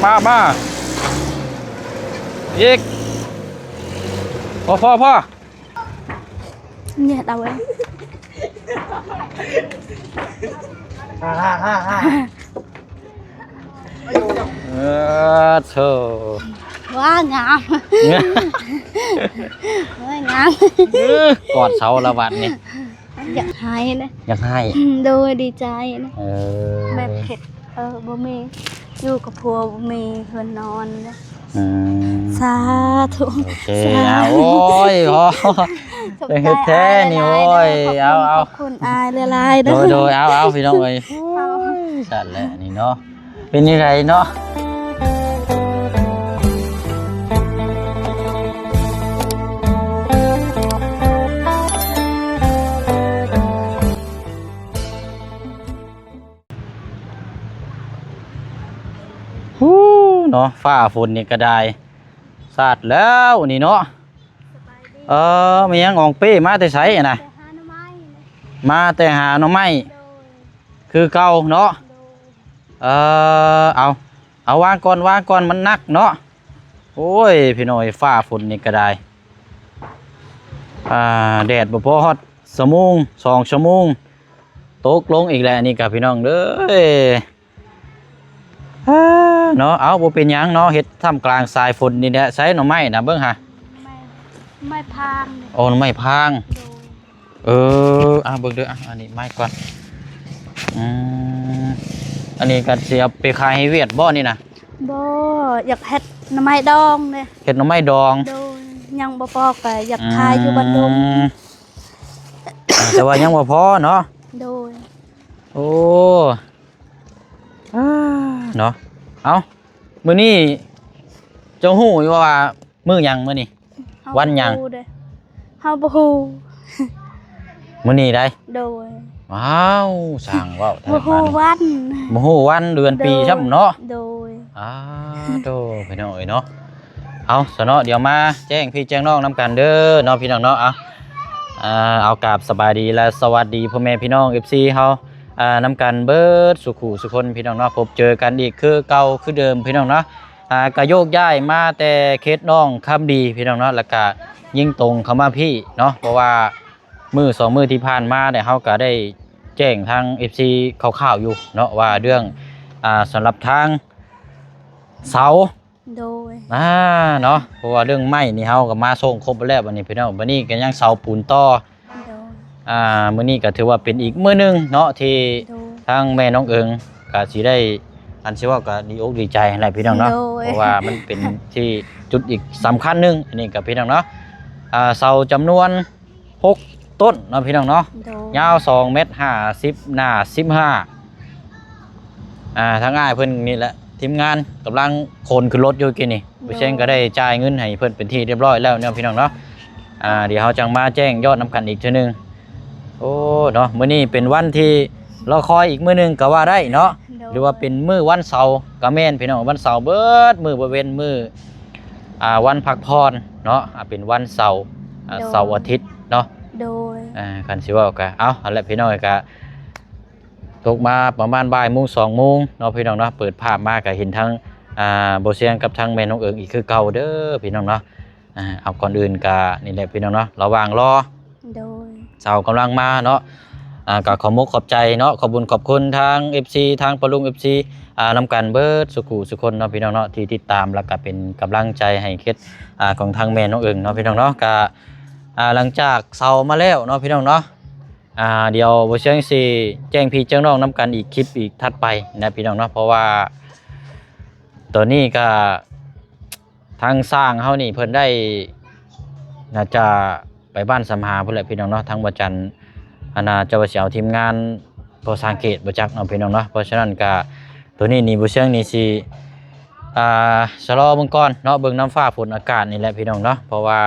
ມາ ມາ ອີກ ພໍ ພໍ ພໍ ເນຍ ເອົາໄວ້ ເອີ ໂທ້ ວ້າ ງາມ ໂອ້ຍ ງາມ ເອີ ກອດເສົາລະບາດນີ້ ຢາກໄຫ້ນະ ຢາກໄຫ້ ໂດຍ ດີໃຈນະ ເອີ ແບບເຮັດ ເອີ ບໍ່ມີ ຢູ່ກັບຜົວບໍ່ມີເຮືອນນອນເດ້ ອືມ ສາທຸ ໂອເຄ ສາທຸ ໂອ້ຍ ໂອ້ ຂອບໃຈ ເຮັດແທ້ນີ້ ອ້າຍຫຼາຍໆ ໂອ້ຍ ເດີ ຂອບຄຸນ ເອົາໆ ຂອບຄຸນອ້າຍຫຼາຍໆເດີ ໂດຍໆ ເອົາໆ ພີ່ນ້ອງເອີຍ ເອົາ ໂອ້ຍ ຊັ້ນແຫຼະນີ້ເນາະ ເປັນຈັ່ງໃດເນາະ ຫູ ເນາະ ຟ້າຝົນນີ້ກະໄດ້ ສາດແລ້ວນີ້ເນາະ ສະບາຍດີ ເອີ ແມ່ນຫຍັງ ອອງເປ້ ມາແຕ່ໃສຫັ້ນນະ ມາແຕ່ຫາໜໍ່ໄມ້ ມາແຕ່ຫາໜໍ່ໄມ້ ໂດຍ ຄືເກົ່າເນາະ ໂດຍ ເອີ ເອົາ ເອົາ ວາງກ່ອນ ວາງກ່ອນ ມັນໜັກເນາະ ໂອ້ຍ ພີ່ນ້ອງເອີຍ ຟ້າຝົນນີ້ກະໄດ້ ອ່າ ແດດບໍ່ພໍຮອດຊົ່ວໂມງ ສອງຊົ່ວໂມງ ຕົກລົງອີກແລ້ວ ອັນນີ້ກະ ພີ່ນ້ອງເອີຍ ອ່າ ເນາະ ເອົາ ບໍ່ເປັນຫຍັງເນາະ ເຮັດທ່າມກາງສາຍຝົນນີ້ແຫຼະ ໃສ່ໜໍ່ໄມ້ນະ ເບິ່ງຫາ ໄມ້ ໄມ້ພາງ ໂອ້ ໜໍ່ໄມ້ພາງ ໂດຍ ເອີ ອ່າ ເບິ່ງເດີ ອ່າ ອັນນີ້ໄມ້ກ່ອນ ອືມ ອັນນີ້ກະຊິເອົາໄປຂາຍໃຫ້ຫວຽດບໍ່ນີ້ນະ ບໍ່ ຢາກເຮັດໜໍ່ໄມ້ດອງເດ້ ເຮັດໜໍ່ໄມ້ດອງ ໂດຍ ຍັງບໍ່ພໍກະຢາກຂາຍຢູ່ ອືມ ບັນດຸງ ອ່າ ແຕ່ວ່າຍັງບໍ່ພໍເນາະ ໂດຍ ໂອ້ ອ່າ ເນາະ ເອົາ ມື້ນີ້ເຈົ້າຮູ້ຢູ່ວ່າມື້ຫຍັງມື້ນີ້ ເຮົາ ວັນຫຍັງ ບໍ່ຮູ້ເດ້ ເຮົາບໍ່ຮູ້ ມື້ນີ້ໃດ ໂດຍ ວ້າວ ຊ່າງເວົ້າແທ້ ບໍ່ຮູ້ວັນ ບໍ່ຮູ້ວັນເດືອນປີ ໂດຍ ຊ້ຳເນາະ ໂດຍ ອ້າ ໂທ້ ພີ່ນ້ອງເອີຍເນາະ ເອົາ ຊະເນາະ ດຽວມາແຈ້ງພີ່ແຈ້ງນ້ອງນຳກັນເດີເນາະ ພີ່ນ້ອງເນາະ ເອົາ ອ່າ ເອົາ ກາບສະບາຍດີ ແລະ ສະຫວັດດີພໍ່ແມ່ພີ່ນ້ອງ ເອັຟຊີ ເຮົາ ອ່າ ນຳກັນເບິດສູ່ຄູ່ສູ່ຄົນ ພີ່ນ້ອງເນາະ ພົບເຈີກັນອີກຄືເກົ່າຄືເດີມ ພີ່ນ້ອງເນາະ ອ່າ ກະໂຍກຍ້າຍມາແຕ່ເຂດໜອງຄຳດີ ພີ່ນ້ອງເນາະ ແລ້ວກະຍິງຕົງເຂົ້າມາພີ້ເນາະ ເພາະວ່າມື້ສອງມື້ທີ່ຜ່ານມາເນຍ ເຮົາກະໄດ້ແຈ້ງທາງ ເອັຟຊີ ຄ່າວໆຢູ່ເນາະ ວ່າເລື່ອງ ອ່າ ສຳລັບທາງເສົາ ໂດຍ ອ່າ ເນາະ ເພາະວ່າເລື່ອງໄມ້ນີ້ເຮົາກະມາສົ່ງຄົບແລ້ວ ບັດນີ້ພີ່ນ້ອງ ບັດນີ້ກະຍັງເສົາປູນຕໍ່ ໂດຍ ອ່າ ມື້ນີ້ກະຖືວ່າເປັນອີກມື້ໜຶ່ງເນາະ ທີ່ ໂດຍ ທາງແມ່ນ້ອງເອີງກະຊິໄດ້ ອັນຊິເວົ້າກະດີອົກດີໃຈຫັ້ນແຫຼະພີ່ນ້ອງເນາະ ໂດຍ ເພາະວ່າມັນເປັນທີ່ຈຸດອີກສຳຄັນໜຶ່ງ ອັນນີ້ກະພີ່ນ້ອງເນາະ ອ່າ ເສົາຈຳນວນຫົກຕົ້ນເນາະ ພີ່ນ້ອງເນາະ ໂດຍ ຍາວສອງແມັດຫ້າສິບ ໜາສິບຫ້າ ອ່າ ທາງອ້າຍເພິ່ນນີ້ແຫຼະ ທີມງານກຳລັງຂົນຂຶ້ນລົດຢູ່ກີ້ນີ້ ໂດຍ ບໍ່ເຊັງກະໄດ້ຈ່າຍເງິນໃຫ້ເພິ່ນເປັນທີ່ຮຽບຮ້ອຍແລ້ວເນາະ ພີ່ນ້ອງເນາະ ອ່າ ດຽວເຮົາຈັ່ງມາແຈ້ງຍອດນຳກັນອີກເທື່ອໜຶ່ງ ໂອ້ ເນາະ ມື້ນີ້ເປັນວັນທີ່ລໍຄອຍອີກມື້ໜຶ່ງກະວ່າໄດ້ເນາະ ໂດຍ ຫຼືວ່າເປັນມື້ວັນເສົາກະແມ່ນ ພີ່ນ້ອງ ວັນເສົາເບິດມື້ ບໍ່ເວັ້ນມື້ ອ່າ ວັນພັກຜ່ອນເນາະ ອ່າ ເປັນວັນເສົາ ອ່າ ໂດຍ ເສົາອາທິດເນາະ ໂດຍ ອ່າ ຄັນຊິເວົ້າກະ ເອົາ ຫັ້ນແຫຼະ ພີ່ນ້ອງ ກະ ຕົກມາປະມານບ່າຍໂມງ ສອງໂມງເນາະ ພີ່ນ້ອງເນາະ ເປີດພາບມາກະເຫັນທັງ ອ່າ ບໍ່ຊຽງກັບທັງແມ່ນ້ອງເອີງອີກຄືເກົ່າເດີ ພີ່ນ້ອງເນາະ ອ່າ ເອົາ ກ່ອນອື່ນກະນີ້ແຫຼະ ພີ່ນ້ອງເນາະ ລະຫວ່າງລໍ ໂດຍ ເສົາກຳລັງມາເນາະ ອ່າ ກະຂອບມຸກຂອບໃຈເນາະ ຂອບບຸນຂອບຄຸນທາງ ເອັຟຊີ ທາງປ້າລຸງ ເອັຟຊີ ອ່າ ນຳກັນເບິດສູ່ຄູ່ສູ່ຄົນເນາະ ພີ່ນ້ອງເນາະ ທີ່ຕິດຕາມ ແລ້ວກະເປັນກຳລັງໃຈໃຫ້ເຂດ ອ່າ ຂອງທາງແມ່ນ້ອງເອີງເນາະ ພີ່ນ້ອງເນາະ ກະ ອ່າ ຫຼັງຈາກເສົາມາແລ້ວເນາະ ພີ່ນ້ອງເນາະ ອ່າ ດຽວບໍ່ຊຽງຊິແຈ້ງພີ່ແຈ້ງນ້ອງນຳກັນອີກຄລິບອີກຖັດໄປນະ ພີ່ນ້ອງເນາະ ເພາະວ່າຕອນນີ້ກະທາງຊ່າງເຮົານີ້ເພິ່ນໄດ້ ໜ້າຈະໄປບ້ານສຳຫາພຸ້ນແຫຼະ ພີ່ນ້ອງເນາະ ທາງວັນຈັນ ອັນນ່າ ຈະວ່າຊິເອົາທີມງານກໍ່ສ້າງເຂດບໍ່ຈັກເນາະ ພີ່ນ້ອງເນາະ ເພາະສະນັ້ນກະ ໂຕນີ້ນີ້ ບໍ່ຊຽງນີ້ຊິ ອ່າ ຊະລໍເບິ່ງກ່ອນເນາະ ເບິ່ງນຳຟ້າຝົນອາກາດນີ້ແຫຼະ ພີ່ນ້ອງເນາະ ເພາະວ່າ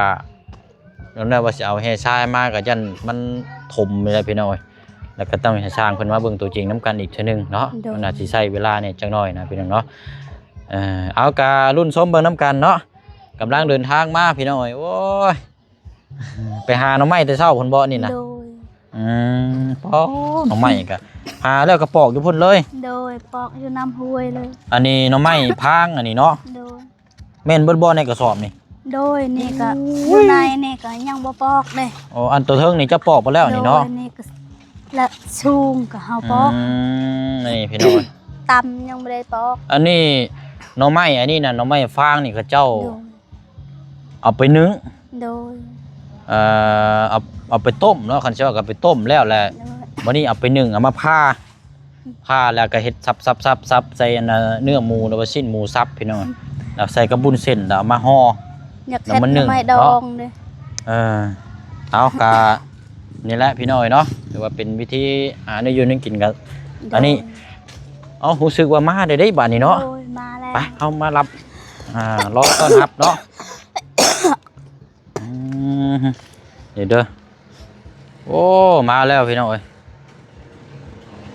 ແລ້ວວ່າຊິເອົາແຮ່ຊາຍມາກະຢ້ານມັນຖົມນີ້ແຫຼະ ພີ່ນ້ອງເອີຍ ແລ້ວກະຕ້ອງໃຫ້ຊ່າງເພິ່ນມາເບິ່ງຕົວຈິງນຳກັນອີກເທື່ອໜຶ່ງເນາະ ໂດຍ ມັນອາດຊິໃຊ້ເວລາແດ່ຈັກໜ້ອຍນະ ພີ່ນ້ອງເນາະ ເອີ ເອົາ ກະລຸ້ນຊົມເບິ່ງນຳກັນເນາະ ກຳລັງເດີນທາງມາ ພີ່ນ້ອງເອີຍ ໂອ້ຍ ໄປຫາໜໍ່ໄມ້ແຕ່ເຊົ້າພຸ້ນບໍ່ນີ້ນະ ໂດຍ ອືມ ປໍ ໜໍ່ໄມ້ກະ ຫາແລ້ວກໍປອກຢູ່ພຸ້ນເລີຍ? ໂດຍ ປອກຢູ່ນຳຫ້ວຍເລີຍ. ອັນນີ້ໜໍ່ໄມ້ພາງອັນນີ້ເນາະ? ໂດຍ. ແມ່ນເບິດບໍ່ໃນກະສອບນີ້? ໂດຍ ນີ້ກະ ໂອ້ຍ ຢູ່ໃນນີ້ກະຍັງບໍ່ປອກເດ້. ໂອ້ ອັນໂຕເທິງນີ້ຈະປອກໄປແລ້ວນີ້ເນາະ? ໂດຍ ນີ້ກະ ລະສູງກະເຮົາປອກ. ອືມ ນີ້ພີ່ນ້ອງ ຕຳຍັງບໍ່ໄດ້ປອກ. ອັນນີ້ໜໍ່ໄມ້ ອັນນີ້ນະ ໜໍ່ໄມ້ຟາງນີ້ເຂົາເຈົ້າ ໂດຍ ເອົາໄປໜຶ້ງ. ໂດຍ. ເອີ ເອົາ ເອົາໄປຕົ້ມເນາະ ຄັນຊິເວົ້າກໍໄປຕົ້ມແລ້ວແຫຼະ. ໂດຍ. ບັດນີ້ເອົາໄປໜຶ້ງ ເອົາມາຜ່າ ຜ່າແລ້ວກໍເຮັດສັບໆໆໃສ່ອັນນ່າ ເນື້ອໝູ ຫຼືວ່າຊີ້ນໝູສັບ ພີ່ນ້ອງ ແລ້ວໃສ່ກັບວຸ້ນເສັ້ນ ແລ້ວເອົາມາຫໍ່ ຢາກເຮັດໜໍ່ໄມ້ດອງເດ້. ເອີ ເອົາ ກະນີ້ແຫຼະພີ່ນ້ອງເນາະ ຖືວ່າເປັນວິທີຫາແນວຢູ່ແນວກິນກັນ. ໂດຍ. ອັນນີ້ ເອົາ ຮູ້ສຶກວ່າມາໄດ້ເດ້ບາດນີ້ເນາະ. ໂດຍ ມາແລ້ວ. ໄປ ເຮົາມາຮັບ ອ່າ ລໍຕ້ອນຮັບເນາະ. ອືມ ນີ້ເດີ. ໂອ້ ມາແລ້ວພີ່ນ້ອງເອີຍ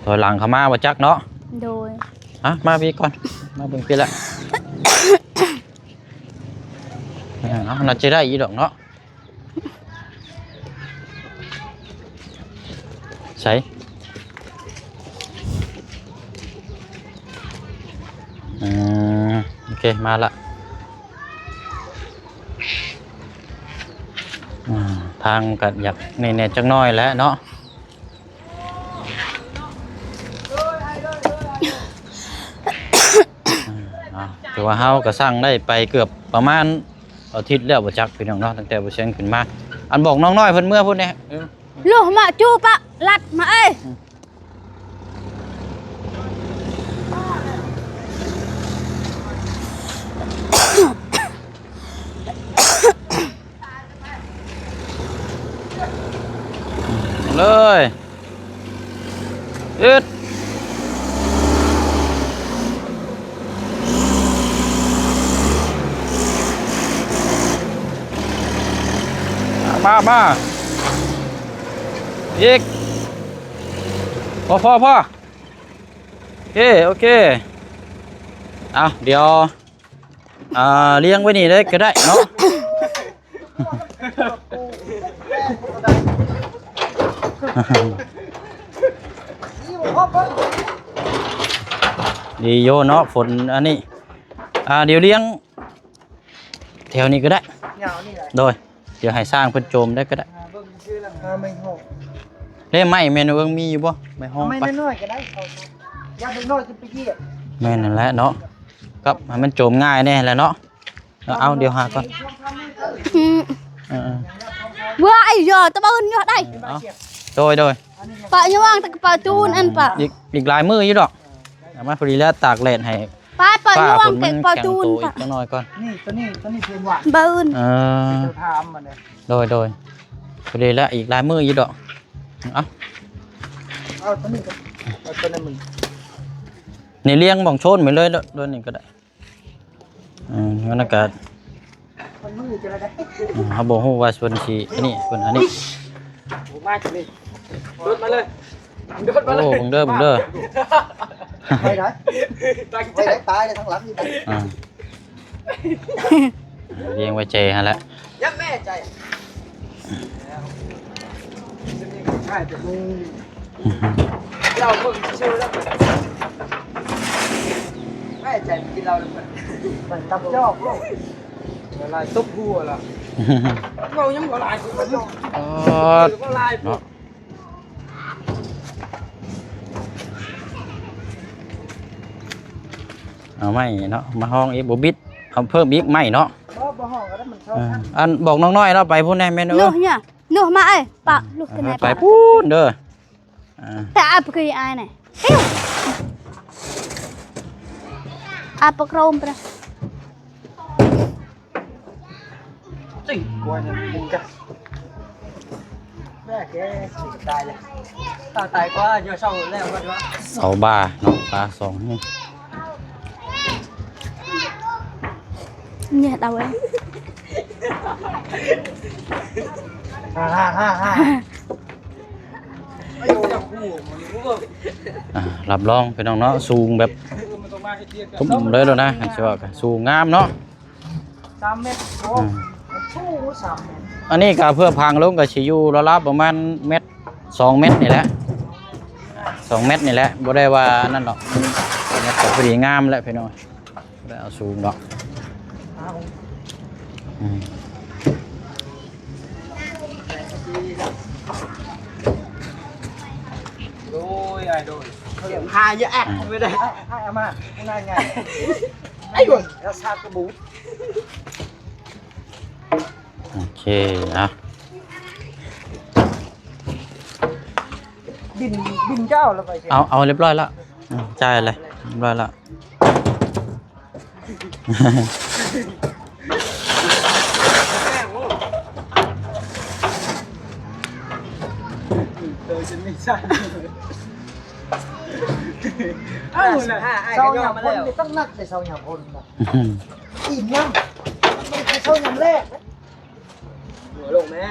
ຖອຍຫຼັງເຂົ້າມາບໍ່ຈັກເນາະ. ໂດຍ. ອ່ະ ມາພີ້ກ່ອນ ມາເບິ່ງພີ້ລະ. ເອົາ ໜ້າຈະໄດ້ຢູ່ດອກເນາະ. ໃສ? ອືມ ໂອເຄ ມາລະ. ອ່າ ທາງກໍຢາກແນ່ໆຈັກໜ້ອຍແຫຼະເນາະ. ອ່າ ຖືວ່າເຮົາກໍສ້າງໄດ້ໄປເກືອບປະມານອາທິດແລ້ວບໍ່ຈັກ ພີ່ນ້ອງເນາະ ຕັ້ງແຕ່ບໍ່ແຊງຂຶ້ນມາ. ອັນ ບອກນ້ອງນ້ອຍເພິ່ນເມືອພຸ້ນແດ່. ເອີ ລູກມາຈູປະລັດມາເອີຍ. ເລີຍ ອຶດ ມາ ມາ ອີກ ພໍ ພໍ ພໍ ໂອເຄ ໂອເຄ. ເອົາ ດຽວ ອ່າ ລ້ຽງໄວ້ນີ້ໄດ້ກໍໄດ້ເນາະ. ດີຢູ່ເນາະ ຝົນອັນນີ້. ອ່າ ດຽວລ້ຽງແຖວນີ້ກໍໄດ້. ໂດຍ. ດຽວໃຫ້ຊ່າງເພິ່ນໂຈມໄດ້ກໍໄດ້. ເດ້ ໄມ້ແມ່ນເບິ່ງມີຢູ່ບໍ່? ໄມ້ຫ້ອງ ໄມ້ນ້ອຍໆກໍໄດ້. ຢ່າເດັກນ້ອຍຂຶ້ນໄປຢຽບ. ແມ່ນນັ້ນແຫຼະເນາະ ກັບໃຫ້ມັນໂຈມງ່າຍແດ່ແຫຼະເນາະ. ເອົາ ດຽວຫາກ່ອນ. ອືມ ເອີໆ ເວຍ ເອົາ ຕະບຶນຢູ່ໃດ. ເອົາ ໂດຍໆ ປະ ຢ່າວາງແຕ່ກະເປົາຈູນ ອັນປະ ອີກ ອີກຫຼາຍມື້ຢູ່ດອກ. ເອົາມາພໍດີແລ້ວ ຕາກແດດໃຫ້ ປະ ປະ ຢ່າວາງແຕ່ກະເປົາຈູນ ອີກຈັກໜ້ອຍກ່ອນ. ນີ້ ໂຕນີ້ ໂຕນີ້ເພິ່ນວ່າ ບຶນ ເອີ ຖາມມັນເດ້. ໂດຍໆ ພໍດີແລ້ວ ອີກຫຼາຍມື້ຢູ່ດອກ. ເອົາ ເອົາໂຕນີ້ກ່ອນ ເອົາໂຕນັ້ນມັນ ນີ້ລ້ຽງໝ່ອງໂຊນໄປເລີຍ ໂດຍນີ້ກໍໄດ້. ອືມ ມັນອາກາດ ມັນມືຈະໄດ້ ອືມ ເຮົາບໍ່ຮູ້ວ່າເພິ່ນຊິອັນນີ້ ເພິ່ນອັນນີ້ ມາຈະນີ້ ໂດດມາເລີຍ ໂດດມາເລີຍ. ໂອ້ ເບິ່ງເດີ ເບິ່ງເດີ ໄປໄດ້ ໄປໄດ້ ຕາຍໄດ້ທັງຫຼັງນີ້. ອ່າ ລ້ຽງໄວ້ແຈຫັ້ນແຫຼະ. ຍັງແມ່ໃຈ ໃຊ່ແຕ່ມຶງ ເຫຼົ້າເບິ່ງຊື່ໆ ແມ່ໃຈກິນເຫຼົ້າແລ້ວ ມັນຕັບຈອກໂລດ ລະລາຍຕົບຫົວລະ ເວົ້າຍັງບໍ່ຫຼາຍ ອໍ ເວົ້າຫຼາຍເນາະ. ເອົາໄມ້ເນາະ ມາຫ້ອງອີກ ບໍ່ບິດ ເອົາເພີ່ມອີກໄມ້ເນາະ. ບໍ່ ບໍ່ຫ້ອງກໍໄດ້ ມັນເທົ່າກັນ. ເອີ ອັນ ບອກນ້ອງນ້ອຍລາວໄປພຸ້ນແດ່ ແມ່ນເອີຍ. ລູກມາເອີຍ ປະລູກ ເອີ ໄປພຸ້ນເດີ. ອ່າ ແຕ່ອາປະກີອາຍນະ ອາປະໂຄຣມປະ ຈິງກວ່ານີ້ ແມ່ແກຕາຍແລ້ວ ຕາຍກວ່າຢູ່ເຊົາແລ້ວວ່າ ເສົາບ້າເນາະ ປາສອງນີ້ ເນຍດາວເອີຍ. ອ່າ ຮັບຮອງພີ່ນ້ອງເນາະ ສູງແບບ ຕຸ້ມເລີຍແລ້ວນະ ຄັນຊິວ່າກໍສູງງາມເນາະ ສາມແມັດ. ອືມ ມັນສູງສາມແມັດ. ອັນນີ້ກໍເພື່ອພັງລົງກໍຊິຢູ່ລາວໆປະມານແມັດ ສອງແມັດນີ້ແຫຼະ. ສອງແມັດນີ້ແຫຼະ ບໍ່ໄດ້ວ່ານັ້ນດອກ ແມັດກໍພໍດີງາມແຫຼະພີ່ນ້ອງ ບໍ່ໄດ້ເອົາສູງດອກ. ເອົາ ອືມ ໂອ້ຍ ອ້າຍໂດຍ ຫາເຍາະແອກ ອືມ ໄປເລີຍ ອ້າຍເອົາມາ ນາຍໃຫຍ່ ໄອ້ໂດຍ ລາຊາກະບູ. ໂອເຄ ອ່ະ ບິນ ບິນເຈົ້າລະໄປ ເອົາ ເອົາຮຽບຮ້ອຍລະ ອືມ ຈ່າຍເລີຍ ຮຽບຮ້ອຍລະ. ເອີ ຈົນມີຊັ້ນ ເອົາລະ ຊາວຍາມພົນນີ້ຕ້ອງໜັກເດ້ ຊາວຍາມພົນນະ ອີ່ມນຳ ມັນເປັນຊາວຍາມແລກ. ຫົວລົງແມ່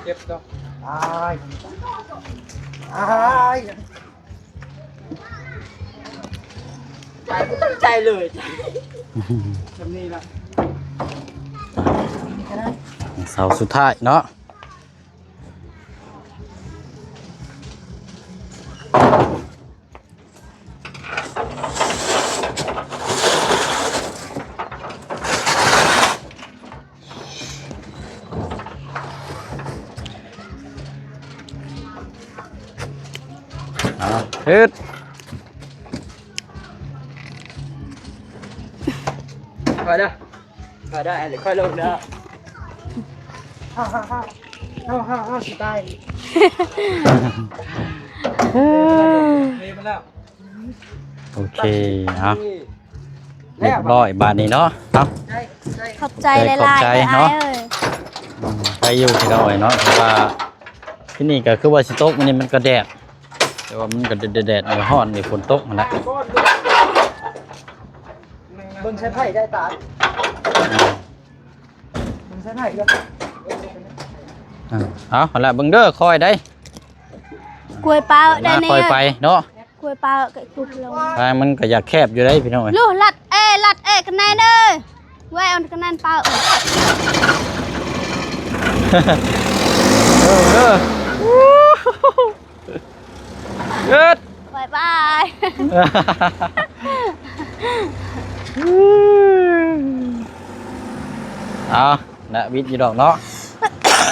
ເຈັບເນາະ ຕາຍ ຕາຍ ຕາຍບໍ່ຕັ້ງໃຈເລີຍ ແບບນີ້ລະ ເສົາສຸດທ້າຍເນາະ. ເອົາ ເຮັດ ໄປເດີ. ກໍໄດ້ ຂ້ອຍລົງເດີ ເຮົາ ເຮົາ ເຮົາ ເຮົາ ເຮົາ ເຮົາຊິຕາຍ ເອີ ໂອເຄ ເອົາ ຮຽບຮ້ອຍບາດນີ້ເນາະ ເອົາ ຂອບໃຈຫຼາຍໆ ຂອບໃຈເນາະ ເອີ ອືມ ໄປຢູ່ພີ່ນ້ອງເອີຍເນາະ ເພາະວ່າທີ່ນີ້ກໍຄືວ່າຊິຕົກ ມື້ນີ້ມັນກໍແດດ ແຕ່ວ່າມັນກໍແດດ ແດດ ແດດ ຮ້ອນ ຝົນຕົກຫັ້ນແຫຼະ ເບິ່ງສາຍໄຟໄດ້ຕາ ອືມ ເບິ່ງສາຍໄຟເດີ ເອົາ ເອົາ ຫັ້ນລະ ເບິ່ງເດີ ຄ່ອຍໄດ໋ ກ້ວຍປ່າໄດ້ນີ້ ຄ່ອຍໄປເນາະ ກ້ວຍປ່າກໍຈຸບລົງ ທາງມັນກໍຢາກແຄບຢູ່ໄດ໋ພີ່ນ້ອງເອີຍ ລູກລັດເອ ລັດເອ ຄະແນນເອີຍ ໄວ້ເອົາຄະແນນປ່າ ເອີ ເອີ ເອີ ບາຍບາຍ ເອົານະ ວິດຢູ່ດອກເນາະ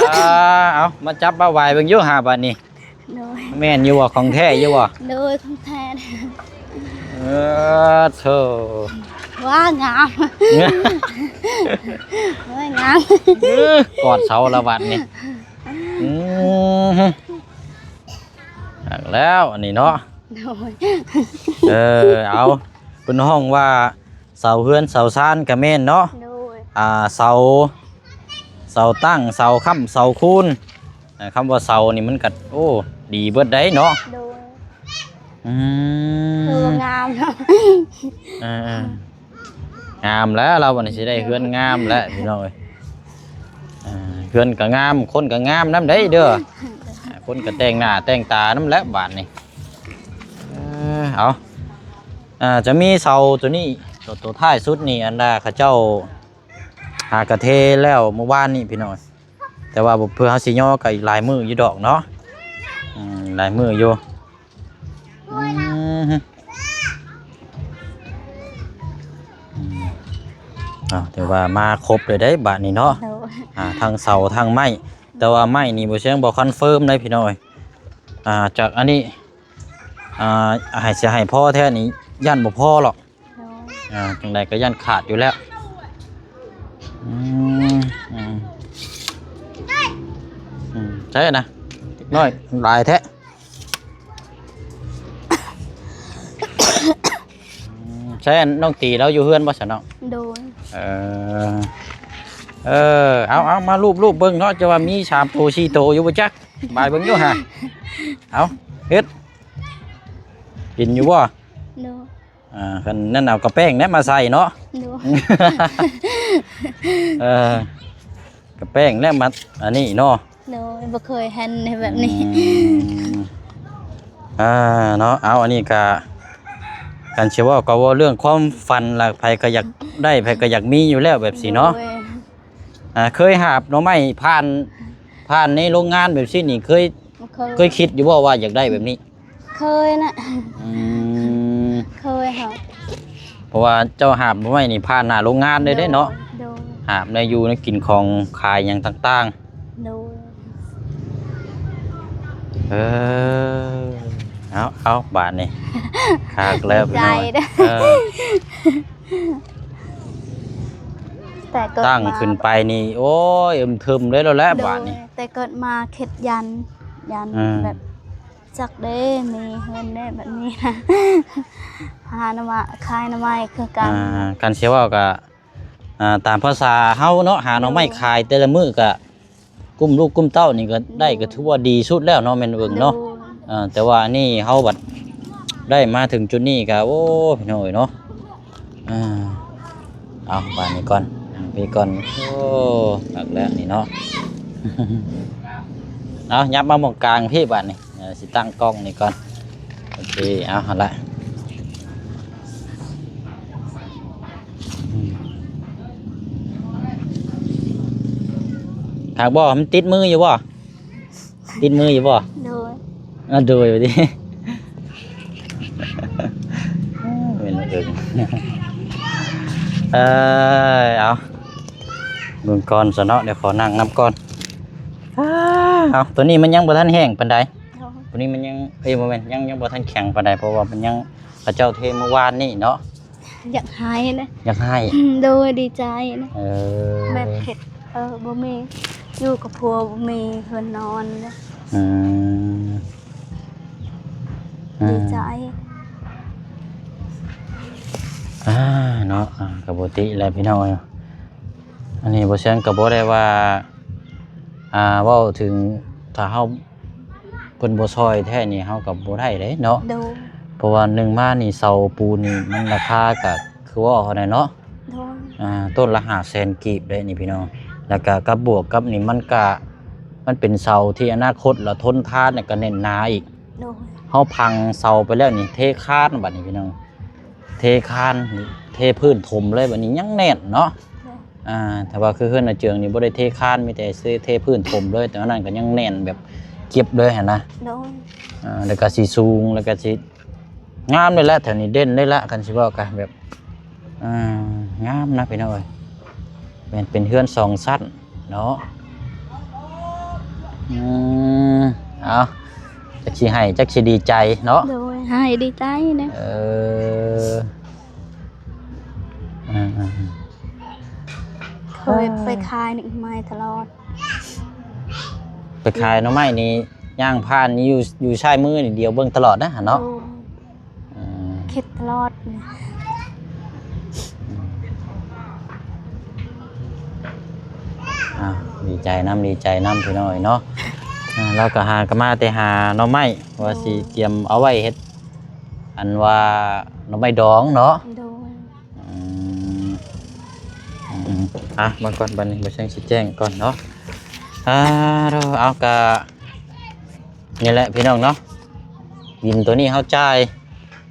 ອ່າ ເອົາ ມາຈັບມາຫວາຍເບິ່ງຢູ່ຫາບາດນີ້ ໂດຍ ແມ່ນຢູ່ບໍ່? ຂອງແທ້ຢູ່ບໍ່? ໂດຍ ຂອງແທ້ ເອີ ໂທ້ ວ້າ ງາມ ໂອ້ຍ ງາມ ເອີ ກອດເສົາລະບາດນີ້ ອືມ ຄັກແລ້ວອັນນີ້ເນາະ ໂດຍ ເອີ ເອົາ ເພິ່ນຮ້ອງວ່າເສົາເຮືອນເສົາຊານກະແມ່ນເນາະ ໂດຍ ອ່າ ເສົາ ເສົາຕັ້ງ ເສົາຄ້ຳ ເສົາຄູນ ອ່າ ຄຳວ່າເສົານີ້ມັນກະ ໂອ້ ດີເບິດໄດ໋ເນາະ ໂດຍ ອືມ ເອີ ງາມເນາະ ເອີໆ ງາມແລ້ວ ລາວບັດນີ້ຊິໄດ້ເຮືອນງາມແລ້ວພີ່ນ້ອງເອີຍ ເຮືອນກະງາມ ຄົນກະງາມນຳໄດ໋ເດີ ຄົນກະແຕ່ງໜ້າແຕ່ງຕານຳແຫຼະບາດນີ້ ເອີ ເອົາ ອ່າ ຈະມີເສົາໂຕນີ້ ໂຕ ໂຕທ້າຍສຸດນີ້ ອັນວ່າເຂົາເຈົ້າຫາກະເທແລ້ວມື້ວານນີ້ພີ່ນ້ອງ ແຕ່ວ່າເພື່ອເຮົາຊິຍໍກໍອີກຫຼາຍມື້ຢູ່ດອກເນາະ ອືມ ຫຼາຍມື້ຢູ່ ອືມ ອືມ ເອົາ ຖືວ່າມາຄົບເລີຍເດ້ບາດນີ້ເນາະ ໂດຍ ອ່າ ທັງເສົາທັງໄມ້ ແຕ່ວ່າໄມ້ນີ້ບໍ່ເຊີງບໍ່ຄອນເຟີມເດ້ພີ່ນ້ອງເອີຍ ອ່າ ຈາກອັນນີ້ ອ່າ ໃຫ້ ຊິໃຫ້ພໍແທ້ນີ້ຢ້ານບໍ່ພໍຫຼອກ ໂດຍ ອ່າ ຈັ່ງໃດກໍຢ້ານຂາດຢູ່ແລ້ວ ອືມ ອືມ ອືມ ໃຊ່ນະ ເດັກນ້ອຍຫຼາຍແທ້ ອືມ ໃຊ່ ນ້ອງຕີລາວຢູ່ເຮືອນບໍ່ຊະນ້ອງ? ໂດຍ ເອີ ເອີ ເອົາ ເອົາ ມາລູບໆເບິ່ງເນາະ ຈະວ່າມີສາມໂຕສີ່ໂຕຢູ່ບໍ່ຈັກ ບາຍເບິ່ງຢູ່ຫາ ເອົາ ເຮັດ ເຫັນຢູ່ບໍ່? ໂດຍ ອ່າ ຄັນນັ້ນເອົາກະແປ້ງແນະມາໃສ່ເນາະ ໂດຍ ເອີ ກະແປ້ງແນະມາອັນນີ້ເນາະ ໂດຍ ບໍ່ເຄີຍເຫັນແບບນີ້ ອືມ ອ່າ ເນາະ ເອົາ ອັນນີ້ກະ ຄັນຊິເວົ້າກໍເວົ້າເລື່ອງຄວາມຝັນລະ ໃຜກໍຢາກໄດ້ ໃຜກໍຢາກມີຢູ່ແລ້ວແບບຊີ້ເນາະ ໂດຍ ອ່າ ເຄີຍຫາບໜໍ່ໄມ້ຜ່ານ ຜ່ານໃນໂຮງງານແບບຊີ້ນີ້ ເຄີຍ ບໍ່ເຄີຍ ເຄີຍຄິດຢູ່ບໍ່ວ່າຢາກໄດ້ແບບນີ້? ເຄີຍນະ ອືມ ເຄີຍເຮົາ ເພາະວ່າເຈົ້າຫາບໜໍ່ໄມ້ນີ້ຜ່ານໜ້າໂຮງງານເດ້ເນາະ ໂດຍ ໂດຍ ຫາບແນວຢູ່ແນວກິນ ຂອງຂາຍຫຍັງຕ່າງໆ ໂດຍ ເອີ ເອົາ ເອົາ ບາດນີ້ ຄັກແລ້ວ ດີໃຈ ພີ່ນ້ອງ ເດີ ເອີ ແຕ່ເກີດ ຕັ້ງ ມາ ຂຶ້ນໄປນີ້ ໂອ້ຍ ອຶມເຖິມເລີຍແລ້ວແຫຼະ ໂດຍ ບາດນີ້ ແຕ່ເກີດມາຄິດຢ້ານ ຢ້ານ ອືມ ແບບ ຈັກເດ້ ມີເງິນເດ້ ແບບນີ້ນະ ຫາໜໍ່ໄມ້ ຂາຍໜໍ່ໄມ້ຄືກັນ ອ່າ ຄັນຊິເວົ້າກະ ອ່າ ຕາມພາສາເຮົາເນາະ ຫາໜໍ່ໄມ້ ໂດຍ ຂາຍແຕ່ລະມື້ກະກຸ້ມລູກກຸ້ມເຕົ້ານີ້ກະໄດ້ ໂດຍ ກະຖືວ່າດີສຸດແລ້ວເນາະ ແມ່ນເບິ່ງເນາະ ໂດຍ ເອີ ແຕ່ວ່າອັນນີ້ເຮົາບັດໄດ້ມາເຖິງຈຸດນີ້ກະ ໂອ້ ພີ່ນ້ອງເອີຍເນາະ ອ່າ ເອົາບາດນີ້ກ່ອນ ພີ່ກ່ອນ ໂອ້ ຄັກແລ້ວນີ້ເນາະ ເອົາ ຫຍັບມາໝ່ອງກາງພີ່ບາດນີ້ ເອີ ຊິຕັ້ງກ້ອງນີ້ກ່ອນ ໂອເຄ ເອົາ ຫັ້ນລະ ອືມ ຄັກບໍ່? ມັນຕິດມືຢູ່ບໍ່? ຕິດມືຢູ່ບໍ່? ໂດຍ ອ່າ ໂດຍ ວ່າຕິ ແມ່ນເອີງ ເອີຍ ເອົາ ເບິ່ງກ່ອນຊະເນາະ ດຽວຂໍນັ່ງນຳກ່ອນ ເອົາ ໂຕນີ້ມັນຍັງບໍ່ທັນແຫ້ງປານໃດ ໂດຍ ໂຕນີ້ມັນຍັງ ເອີຍ ບໍ່ແມ່ນ ຍັງ ຍັງບໍ່ທັນແຂງປານໃດ ເພາະວ່າມັນຍັງ ເຂົາເຈົ້າເທມື້ວານນີ້ເນາະ ຢາກໄຫ້ນະ ຢາກໄຫ້ ໂດຍ ດີໃຈນະ ເອີ ແບບເຮັດ ເອີ ບໍ່ມີ ຢູ່ກັບຜົວບໍ່ມີເຮືອນນອນນະ ອືມ ອືມ ດີໃຈ ອ່າ ເນາະ ອ່າ ກະປົກກະຕິແຫຼະພີ່ນ້ອງ ອັນນີ້ບໍ່ແຊງກະບໍ່ໄດ້ວ່າ ອ່າ ເວົ້າເຖິງ ຖ້າເຮົາ ເພິ່ນບໍ່ຊ່ອຍແທ້ນີ້ ເຮົາກໍບໍ່ໄດ້ເດ້ເນາະ ໂດຍ ເພາະວ່າໜຶ່ງມານີ້ ເສົາປູນນີ້ ມັນລາຄາກໍຄືເວົ້າຫັ້ນແຫຼະເນາະ ໂດຍ ອ່າ ຕົ້ນລະຫ້າແສນກີບເດ້ນີ້ພີ່ນ້ອງ ແລ້ວກໍກັບບວກກັບນີ້ ມັນກະ ມັນເປັນເສົາທີ່ອະນາຄົດ ແລ້ວທົນທານ ແລ້ວກໍແໜ້ນໜາອີກ ໂດຍ ເຮົາພັງເສົາໄປແລ້ວນີ້ ເທຄານບັດນີ້ພີ່ນ້ອງ ເທຄານ ເທພື້ນຖົມເລີຍ ບັດນີ້ຍັງແໜ້ນເນາະ ໂດຍ ອ່າ ຖ້າວ່າຄືເຮືອນອາເຈືອງນີ້ບໍ່ໄດ້ເທຄານ ມີແຕ່ເທພື້ນຖົມເລີຍ ແຕ່ວ່ານັ້ນກໍຍັງແໜ້ນແບບເຈັບເລີຍຫັ້ນນະ ໂດຍ ອ່າ ແລ້ວກໍຊິສູງ ແລ້ວກໍຊິງາມເລີຍແຫຼະ ແຖວນີ້ເດັ່ນເລີຍແຫຼະ ຄັນຊິເວົ້າກະແບບ ອ່າ ງາມນະພີ່ນ້ອງເອີຍ ແມ່ນເປັນເຮືອນສອງຊັ້ນ ເນາະ ອືມ ເອົາ ຈັກຊິໄຫ້ຈັກຊິດີໃຈເນາະ ໂດຍ ໄຫ້ດີໃຈເດ້ ເອີ ອືມ ເຄີຍໄປຂາຍໜໍ່ໄມ້ຕະຫຼອດ ໄປຂາຍໜໍ່ໄມ້ນີ້ ຍ່າງຜ່ານນີ້ ຢູ່ ຢູ່ຊ້າຍມືນີ້ ດຽວເບິ່ງຕະຫຼອດນະ ເນາະ ໂດຍ ອືມ ຄິດຕະຫຼອດ ອ່າ ດີໃຈນຳ ດີໃຈນຳພີ່ນ້ອງເນາະ ອ່າ ລາວກໍຫາ ກໍມາແຕ່ຫາໜໍ່ໄມ້ ວ່າຊິ ໂດຍ ຕຽມເອົາໄວ້ເຮັດ ອັນວ່າໜໍ່ໄມ້ດອງເນາະ ໂດຍ ອືມ ອືມ ອ່ະ ມາກ່ອນ ບັດນີ້ບໍ່ແຊງຊິແຈ້ງກ່ອນເນາະ ອ່າ ເອົາ ກະ ນີ້ແຫຼະພີ່ນ້ອງເນາະ ບິນໂຕນີ້ເຮົາຈ່າຍ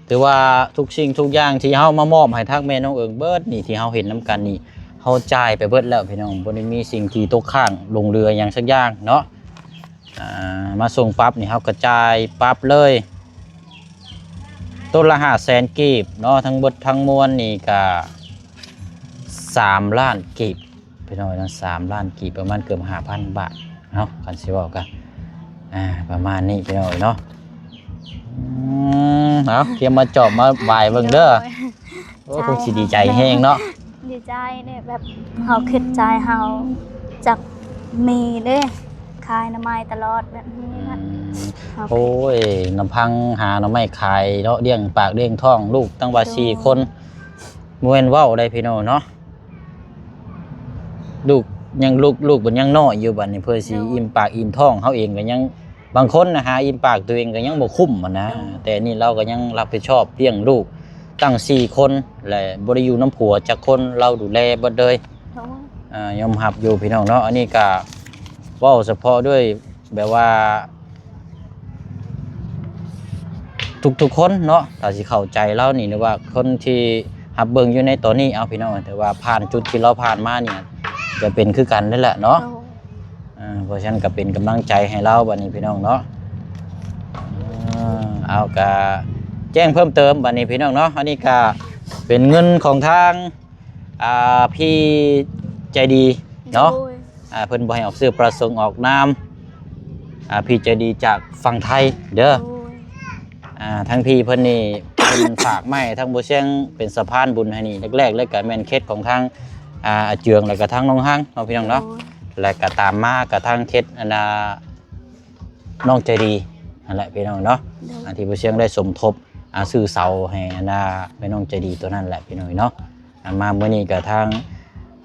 ຖືວ່າທຸກສິ່ງທຸກຢ່າງທີ່ເຮົາມາມອບໃຫ້ທາງແມ່ນ້ອງເອີງເບິດນີ້ ທີ່ເຮົາເຫັນນຳກັນນີ້ ເຮົາຈ່າຍໄປເບິດແລ້ວພີ່ນ້ອງ ບໍ່ໄດ້ມີສິ່ງທີ່ຕົກຄ້າງຫຼົງເຫຼືອຫຍັງສັກຢ່າງເນາະ ອ່າ ມາສົ່ງປັບນີ້ ເຮົາກະຈ່າຍປັບເລີຍ ຕົ້ນລະຫ້າແສນກີບເນາະ ທັງເບິດທັງມວນນີ້ກະສາມລ້ານກີບ ພີ່ນ້ອງເນາະ ສາມລ້ານກີບ ປະມານເກືອບຫ້າພັນບາດເນາະ ຄັນຊິເວົ້າກະ ອ່າ ປະມານນີ້ພີ່ນ້ອງເນາະ ອືມ ເອົາ ກຽມມາຈອບມາບາຍເບິ່ງເດີ ໂດຍ ໂອ້ ໃຈ ຄົງຊິດີໃຈແຮງເນາະ ດີໃຈເດ້ ແບບເຮົາຄິດໃຈເຮົາຈັກມີເດ້ ຂາຍໜໍ່ໄມ້ຕະຫຼອດແບບນີ້ນະ ອືມ ເຮົາ ໂອ້ຍ ລຳພັງຫາໜໍ່ໄມ້ຂາຍເນາະ ລ້ຽງປາກລ້ຽງທ້ອງລູກຕັ້ງວ່າ ໂດຍ ສີ່ຄົນ ບໍ່ແມ່ນເວົ້າໄດ໋ພີ່ນ້ອງເນາະ ລູກຍັງ ລູກ ລູກມັນຍັງນ້ອຍຢູ່ ບັດນີ້ເພື່ອຊິ ໂດຍ ອີ່ມປາກອີ່ມທ້ອງ ເຮົາເອງກໍຍັງ ບາງຄົນນະ ຫາອີ່ມປາກຕົວເອງກໍຍັງບໍ່ຄຸ້ມຫັ້ນນະ ໂດຍ ແຕ່ນີ້ລາວກໍຍັງຮັບຜິດຊອບລ້ຽງລູກຕັ້ງສີ່ຄົນ ແລະ ບໍ່ໄດ້ຢູ່ນຳຜົວຈັກຄົນ ລາວດູແລເບິດເລີຍ ໂດຍ ອ່າ ຍອມຮັບຢູ່ພີ່ນ້ອງເນາະ ອັນນີ້ກໍເວົ້າສະເພາະດ້ວຍ ແບບວ່າ ທຸກໆຄົນເນາະ ຖ້າຊິເຂົ້າໃຈລາວນີ້ ຫຼືວ່າຄົນທີ່ຮັບເບິ່ງຢູ່ໃນຕອນນີ້ ເອົາ ພີ່ນ້ອງ ແຕ່ວ່າຜ່ານຈຸດທີ່ລາວຜ່ານມານີ້ ຈະເປັນຄືກັນນັ້ນແຫຼະເນາະ ໂດຍ ເອີ ເພາະສະນັ້ນກໍເປັນກຳລັງໃຈໃຫ້ລາວບັດນີ້ ພີ່ນ້ອງເນາະ ເອີ ເອົາ ກະແຈ້ງເພີ່ມເຕີມບັດນີ້ພີ່ນ້ອງເນາະ. ອັນນີ້ກະເປັນເງິນຂອງທາງ ອ່າ ພີ່ໃຈດີເນາະ. ໂດຍ ອ່າ ເພິ່ນບໍ່ໃຫ້ອອກຊື່ປະສົງອອກນາມ. ອ່າ ພີ່ໃຈດີຈາກຝັ່ງໄທເດີ. ໂດຍ ອ່າ ທາງພີ່ເພິ່ນນີ້ ເພິ່ນຝາກມາໃຫ້ທາງບໍ່ຊຽງເປັນສະພານບຸນໃຫ້ນີ້ ແລກໆເລີຍກະແມ່ນເຂດຂອງທາງ ອ່າ ອາເຈືອງ ແລ້ວກະທາງນ້ອງຮັງເນາະ ພີ່ນ້ອງເນາະ. ໂດຍ ແລ້ວກະຕາມມາກະທາງເຂດ ອັນນ່າ ນ້ອງໃຈດີຫັ້ນແຫຼະພີ່ນ້ອງເນາະ. ໂດຍ ອ່າ ທີ່ບໍ່ຊຽງໄດ້ສົມທົບ ອ່າ ຊື້ເສົາໃຫ້ ອັນນ່າ ແມ່ນ້ອງໃຈດີຕົວນັ້ນແຫຼະພີ່ນ້ອງເນາະ. ອ່າ ມາມື້ນີ້ກະທາງ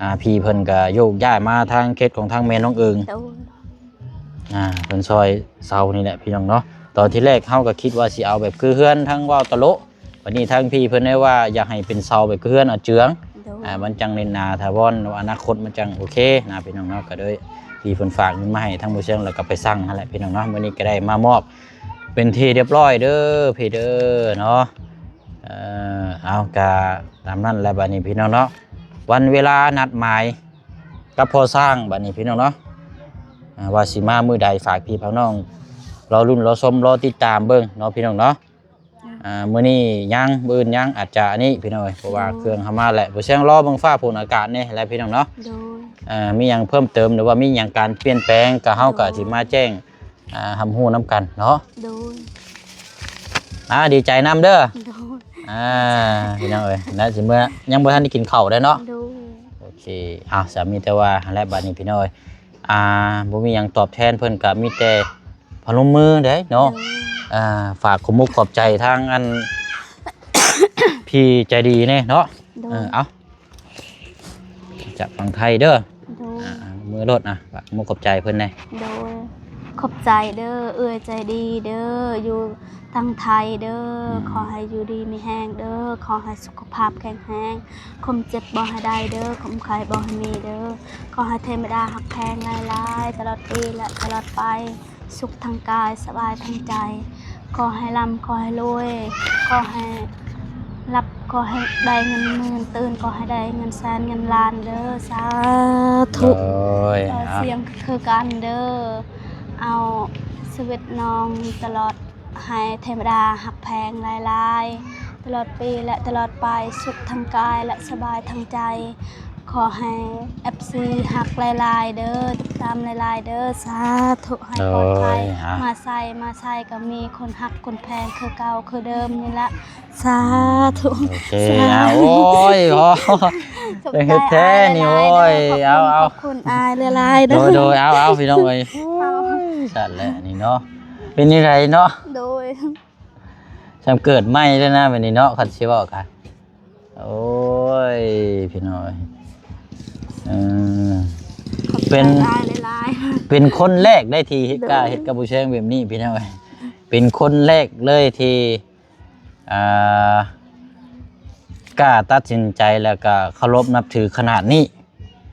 ອ່າ ພີ່ເພິ່ນກະໂຍກຍ້າຍມາທາງເຂດຂອງທາງແມ່ນ້ອງເອີງ. ໂດຍ ອ່າ ເພິ່ນຊ່ອຍເສົານີ້ແຫຼະພີ່ນ້ອງເນາະ. ຕອນທີແລກເຮົາກະຄິດວ່າຊິເອົາແບບຄືເຮືອນທາງເວົ້າຕະໂລະ ບັດນີ້ທາງພີ່ເພິ່ນໄດ້ວ່າຢາກໃຫ້ເປັນເສົາແບບຄືເຮືອນອາເຈືອງ. ໂດຍ ອ່າ ມັນຈັ່ງເໜັດໜາຖາວອນ ອະນາຄົດມັນຈັ່ງໂອເຄນະພີ່ນ້ອງເນາະ. ກະໂດຍພີ່ເພິ່ນຝາກເງິນມາໃຫ້ທາງບໍ່ຊຽງ ແລ້ວກະໄປສັ່ງຫັ້ນແຫຼະພີ່ນ້ອງເນາະ. ມື້ນີ້ກະໄດ້ມາມອບເປັນທີ່ຮຽບຮ້ອຍເດີພີ່ເດີເນາະ. ເອີ ເອົາ ກະຕາມນັ້ນແຫຼະບັດນີ້ພີ່ນ້ອງເນາະ. ວັນເວລານັດໝາຍກັບພໍ່ຊ້າງບັດນີ້ພີ່ນ້ອງເນາະ ອ່າ ວ່າຊິມາມື້ໃດ ຝາກພີ່ຝາກນ້ອງລໍລຸ້ນລໍຊົມລໍຕິດຕາມເບິ່ງເນາະພີ່ນ້ອງເນາະ. ອ່າ ມື້ນີ້ຍັງ ມື້ອື່ນຍັງ ອາດຈະອັນນີ້ພີ່ນ້ອງເອີຍ ເພາະວ່າ ໂດຍ ເຄື່ອງເຮົາມາແລ້ວ. ບໍ່ຊຽງລໍເບິ່ງຟ້າຝົນອາກາດແດ່ແຫຼະພີ່ນ້ອງເນາະ. ໂດຍ ອ່າ ມີຫຍັງເພີ່ມເຕີມ ຫຼືວ່າມີຫຍັງການປ່ຽນແປງ ກະເຮົາກະ ໂດຍ ຊິມາແຈ້ງ ອ່າ ຮັບຮູ້ນຳກັນເນາະ. ໂດຍ ອ່າ ດີໃຈນຳເດີ. ໂດຍ ອ່າ ພີ່ນ້ອງເອີຍ ແລະຊິເມືອ ຍັງບໍ່ທັນໄດ້ກິນເຂົ້າເດ້ເນາະ. ໂດຍ ໂອເຄ ເອົາ ສາມີແຕ່ວ່າຫັ້ນແຫຼະບັດນີ້ພີ່ນ້ອງເອີຍ. ອ່າ ບໍ່ມີຫຍັງຕອບແທນເພິ່ນ ກະມີແຕ່ພະນົມມືເດ້ເນາະ. ໂດຍ ອ່າ ຝາກຂອບມຸກຂອບໃຈທາງອັນ ພີ່ໃຈດີແດ່ເນາະ. ໂດຍ ເອີ ເອົາ ຈາກຝັ່ງໄທເດີ. ໂດຍ ອ່າ ເມືອໂລດນະ ຂອບມຸກຂອບໃຈເພິ່ນແດ່. ໂດຍ ຂອບໃຈເດີ ເອື້ອຍໃຈດີເດີ ຢູ່ທາງໄທເດີ. ອືມ ຂໍໃຫ້ຢູ່ດີມີແຮງເດີ ຂໍໃຫ້ສຸຂະພາບແຂງແຮງ ຄວາມເຈັບບໍ່ໃຫ້ໄດ້ເດີ ຄວາມໄຂ້ບໍ່ໃຫ້ມີເດີ. ຂໍໃຫ້ເທວະດາຮັກແພງຫຼາຍໆ ຕະຫຼອດປີ ແລະ ຕະຫຼອດໄປ. ສຸກທັງກາຍ ສະບາຍທັງໃຈ. ຂໍໃຫ້ລ່ຳ ຂໍໃຫ້ລວຍ ຂໍໃຫ້ຫຼັບ ຂໍໃຫ້ໄດ້ເງິນໝື່ນ ຕື່ນ ຂໍໃຫ້ໄດ້ເງິນແສນເງິນລ້ານເດີ ສາທຸ. ໂດຍ ເອີ ເອົາ ສ່ຽງຄືກັນເດີ ເອົາຊີວິດນ້ອງຕະຫຼອດ ໃຫ້ເທວະດາຮັກແພງຫຼາຍໆ ຕະຫຼອດປີ ແລະ ຕະຫຼອດໄປ ສຸກທັງກາຍ ແລະ ສະບາຍທັງໃຈ. ຂໍໃຫ້ເອັຟຊີຮັກຫຼາຍໆເດີ ຕິດຕາມຫຼາຍໆເດີ ສາທຸ ໃຫ້ປອດໄພ. ໂດຍ ອ່ະ ມາໃສ ມາໃສກະມີຄົນຮັກຄົນແພງຄືເກົ່າຄືເດີມນີ້ລະ ສາທຸ. ໂອເຄ ສາທຸ ອ່ະ ໂອ້ຍ ໂອ້ ເປັນເຮັດແທ້ນີ້ ໂອ້ຍ ເອົາໆ ຂອບຄຸນອ້າຍຫຼາຍໆເດີ. ໂດຍໆ ເອົາໆ ພີ່ນ້ອງເອີຍ ໂອ້ຍ ຊັ້ນແຫຼະນີ້ເນາະ ເປັນຈັ່ງໃດເນາະ. ໂດຍ ຊ່ຳເກີດໃໝ່ເລີຍນະ ແບບນີ້ເນາະ ຄັນຊິເວົ້າກະ ໂອ້ຍ ພີ່ນ້ອງເອີຍ ເອີ ເປັນ ຂອບໃຈຫຼາຍໆ ເປັນຄົນແລກໄດ້ທີ່ເຮັດ ໂດຍ ກ້າເຮັດກັບຜູ້ແຊງແບບນີ້ ພີ່ນ້ອງເອີຍ ເປັນຄົນແລກເລີຍທີ່ ອ່າ ກ້າຕັດສິນໃຈ ແລ້ວກະເຄົາລົບນັບຖືຂະໜາດນີ້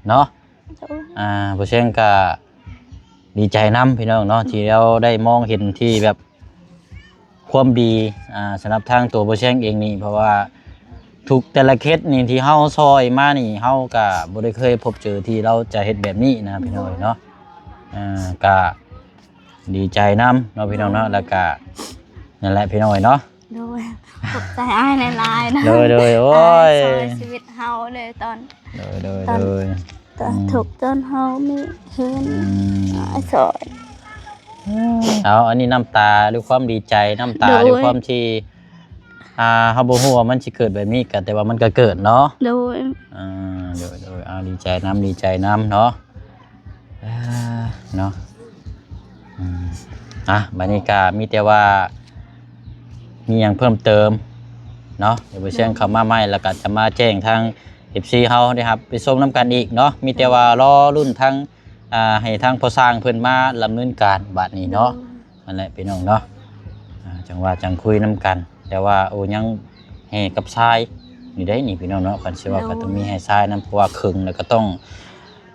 ເນາະ. ໂດຍ ອ່າ ຜູ້ແຊງກະດີໃຈນຳ ພີ່ນ້ອງເນາະ ທີ່ລາວໄດ້ມອງເຫັນທີ່ແບບ ຄວາມດີ ອ່າ ສຳລັບທາງຕົວບໍ່ແຊງເອງນີ້ ເພາະວ່າທຸກແຕ່ລະເຄສນີ້ທີ່ເຮົາຊ່ອຍມານີ້ ເຮົາກະບໍ່ໄດ້ເຄີຍພົບເຈີທີ່ລາວຈະເຮັດແບບນີ້ນະ ພີ່ນ້ອງເນາະ. ອ່າ ກະດີໃຈນຳເນາະ ພີ່ນ້ອງເນາະ ແລ້ວກະ ນັ້ນແຫຼະ ພີ່ນ້ອງເນາະ. ໂດຍ ຂອບໃຈອ້າຍຫຼາຍໆນະ. ໂດຍໆ ໂອ້ຍ ອ້າຍຊ່ອຍຊີວິດເຮົາເລີຍຕອນ ໂດຍໆ ຕອນ ໂດຍ ຕອນ ອືມ ທຸກ ຕອນເຮົາມີເຮືອນ ອືມ ອ້າຍຊ່ອຍ. ເອົາ ອັນນີ້ນ້ຳຕາດ້ວຍຄວາມດີໃຈ ນ້ຳຕາ ໂດຍ ດ້ວຍຄວາມທີ່ ອ່າ ເຮົາບໍ່ຮູ້ວ່າມັນຊິເກີດແບບນີ້ ກະແຕ່ວ່າມັນກະເກີດເນາະ. ໂດຍ ອ່າ ໂດຍໆ ເອົາ ດີໃຈນຳ ດີໃຈນຳເນາະ. ອ່າ ເນາະ ອືມ ອ່ະ ບາດນີ້ກະມີແຕ່ວ່າ ມີຫຍັງເພີ່ມເຕີມເນາະ ດຽວບໍ່ແຊງເຂົ້າມາໃໝ່ ແລ້ວກະຈະມາແຈ້ງທາງເອັຟຊີເຮົາໄດ້ຮັບໄປຊົມນຳກັນອີກເນາະ. ມີແຕ່ວ່າລໍລຸ້ນທາງ ອ່າ ໃຫ້ທາງພໍ່ຊ່າງເພິ່ນມາດຳເນີນການບາດນີ້ເນາະ. ໂດຍ ນັ້ນແຫຼະ ພີ່ນ້ອງເນາະ ອ່າ ຈັ່ງວ່າຈັ່ງຄຸຍນຳກັນ. ແຕ່ວ່າ ໂອ້ ຍັງແຮ່ກັບຊາຍຢູ່ເດ້ນີ້ ພີ່ນ້ອງເນາະ. ຄັນຊິວ່າ ໂດຍ ກະຕ້ອງມີແຮ່ຊາຍນຳ ເພາະວ່າເຄິ່ງແລ້ວກະຕ້ອງ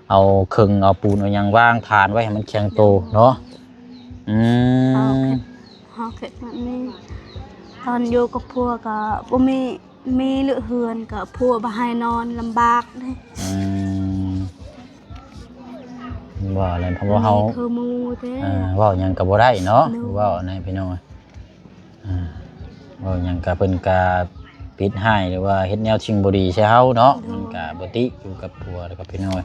ເອົາເຄິ່ງ ເອົາປູນ ເອົາຫຍັງວາງຖານໄວ້ໃຫ້ມັນຄຽງໂຕເນາະ. ອືມ ເຮົາຄິດ ເຮົາຄິດແບບນີ້ ຕອນຢູ່ກັບຜົວກະບໍ່ມີ ມີເຫຼືອເຮືອນກະຜົວບໍ່ໃຫ້ນອນ ລຳບາກເດ້. ອືມ ວ່າແລ້ວ ເພາະວ່າເຮົາ ມີຄືໝູ່ເດ້ ເອີ ເວົ້າຫຍັງກະບໍ່ໄດ້ເນາະ. ໂດຍ ເວົ້າໃນພີ່ນ້ອງ ອ່າ ເວົ້າຫຍັງກະເພິ່ນກະປິດຮ້າຍ ຫຼືວ່າເຮັດແນວສິ່ງບໍ່ດີໃສ່ເຮົາເນາະ. ໂດຍ ມັນກະບໍ່ຕິຢູ່ກັບຜົວແລ້ວກໍພີ່ນ້ອງ. ໂດຍ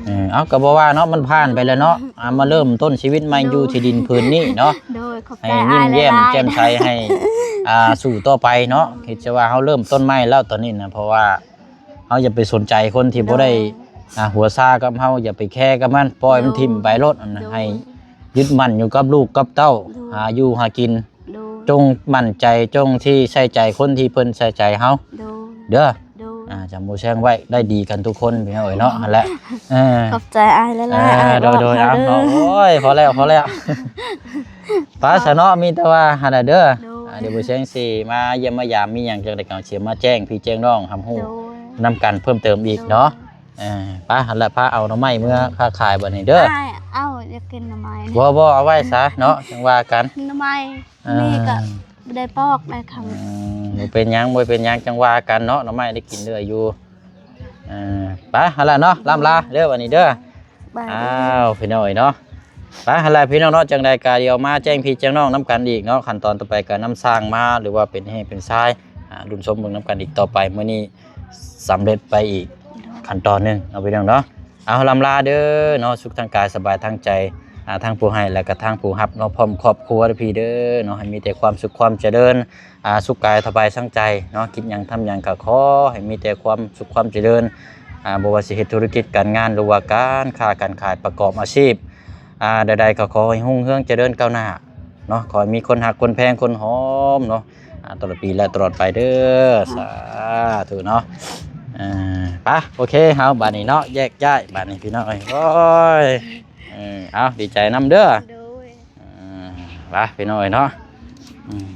ເອີ ເອົາ ກໍບໍ່ວ່າເນາະ ມັນຜ່ານໄປແລ້ວເນາະ. ອ່າ ມາເລີ່ມຕົ້ນຊີວິດໃໝ່ ໂດຍ ຢູ່ທີ່ດິນຜືນນີ້ເນາະ. ໂດຍ ຂອບໃຈ ໃຫ້ຍິ້ມແຍ້ມ ອ້າຍຫຼາຍໆ ແຈ່ມໃສ ໃຫ້ ອ່າ ສູ້ຕໍ່ໄປເນາະ. ໂດຍ ຄິດຊະວ່າເຮົາເລີ່ມຕົ້ນໃໝ່ແລ້ວຕອນນີ້ນະ ເພາະວ່າ ເຮົາຢ່າໄປສົນໃຈຄົນທີ່ບໍ່ໄດ້ ໂດຍ ອ່າ ຫົວຊາກັບເຮົາ, ຢ່າໄປແຄກັບມັນ, ປ່ອຍມັນ ໂດຍ ຖິ້ມໄປໂລດ. ອັນນັ້ນ ໂດຍ ໃຫ້ຍຶດໝັ້ນຢູ່ກັບລູກກັບເຕົ້າ, ໂດຍ ຫາຢູ່ຫາກິນ. ໂດຍ ຈົ່ງໝັ້ນໃຈ, ຈົ່ງທີ່ໃສ່ໃຈຄົນທີ່ເພິ່ນໃສ່ໃຈເຮົາ. ໂດຍ ເດີ. ໂດຍ ອ່າ ຈຳບໍ່ແຊງໄວ້, ໄດ້ດີກັນທຸກຄົນ ພີ່ນ້ອງເອີຍເນາະ. ຫັ້ນແຫຼະ. ເອີ ຂອບໃຈອ້າຍຫຼາຍໆ. ເອີ ອ້າຍ ໂດຍ ໂດຍ ບອກ ເອົາ ເຮົາເດີ ເນາະ. ໂອ້ຍ ພໍແລ້ວ ພໍແລ້ວ. ໄປຊະເນາະ, ມີແຕ່ວ່າຫັ້ນນະເດີ. ໂດຍ ອ່າ ດຽວບໍ່ແຊງຊິມາຢ້ຽມມາຢາມ, ມີຫຍັງຈັ່ງໃດກໍຊິມາແຈ້ງພີ່ແຈ້ງນ້ອງຮັບຮູ້ ໂດຍ ນຳກັນເພີ່ມເຕີມອີກເນາະ. ໂດຍ ເອີ ໄປ ຫັ້ນລະ ພາເອົາໜໍ່ໄມ້ເມືອ ໂດຍ ຄ້າຂາຍບັດນີ້ເດີ. ອ້າຍ ເອົາ ຢາກກິນໜໍ່ໄມ້ນີ້. ບໍ່ ບໍ່ ເອົາໄວ້ຊະເນາະ ຈັ່ງວ່າກັນ. ໜໍ່ໄມ້ ເອີ ມີກໍບໍ່ໄດ້ປອກໄດ້ຄຳ. ອືມ ບໍ່ເປັນຫຍັງ ບໍ່ເປັນຫຍັງ ຈັ່ງວ່າກັນເນາະ, ໜໍ່ໄມ້ໄດ້ກິນເລື້ອຍຢູ່. ເອີ ໄປ ຫັ້ນລະເນາະ, ລ່ຳລາເດີບັດນີ້ເດີ. ບາຍດີ. ອ້າວ ພີ່ນ້ອງເອີຍເນາະ, ໄປຫັ້ນແຫຼະພີ່ນ້ອງເນາະ. ຈັ່ງໃດກໍດຽວມາແຈ້ງພີ່ແຈ້ງນ້ອງນຳກັນອີກເນາະ, ຂັ້ນຕອນຕໍ່ໄປກໍນຳຊ່າງມາ ຫຼືວ່າເປັນແຮ່ເປັນຊາຍ ອ່າ ລຸ້ນຊົມເບິ່ງນຳກັນອີກຕໍ່ໄປ. ມື້ນີ້ສຳເລັດໄປອີກ ໂດຍ ຂັ້ນຕອນໜຶ່ງເນາະ ພີ່ນ້ອງເນາະ. ເອົາ ລ່ຳລາເດີເນາະ, ສຸກທາງກາຍ ສະບາຍທາງໃຈ ອ່າ ທັງຜູ້ໃຫ້ ແລະກະທັງຜູ້ຮັບເນາະ, ພ້ອມຄອບຄົວເດີພີ່ເດີເນາະ. ໃຫ້ມີແຕ່ຄວາມສຸກຄວາມຈະເລີນ ອ່າ ສຸກກາຍສະບາຍສັງໃຈເນາະ, ຄິດຫຍັງທຳຫຍັງກໍຂໍໃຫ້ມີແຕ່ຄວາມສຸກຄວາມຈະເລີນ. ອ່າ ບໍ່ວ່າຊິເຮັດທຸລະກິດການງານ ຫຼືວ່າການຄ້າການຂາຍ ປະກອບອາຊີບ ອ່າ ໃດໆ ກໍຂໍໃຫ້ຮຸ່ງເຮືອງຈະເລີນກ້າວໜ້າເນາະ, ຂໍໃຫ້ມີຄົນຮັກຄົນແພງຄົນຫອມເນາະ ອ່າ ຕະຫຼອດປີ ແລະ ຕະຫຼອດໄປເດີ. ສາທຸເນາະ. ອ່າ ໄປ ໂອເຄ ເຮົາບາດນີ້ເນາະ ແຍກຍ້າຍບາດນີ້ ພີ່ນ້ອງເອີຍ. ໂອ້ຍ ເອີ ເອົາ ດີໃຈນຳເດີ. ໂດຍ ອ່າ ໄປ ພີ່ນ້ອງເອີຍເນາະ. ອືມ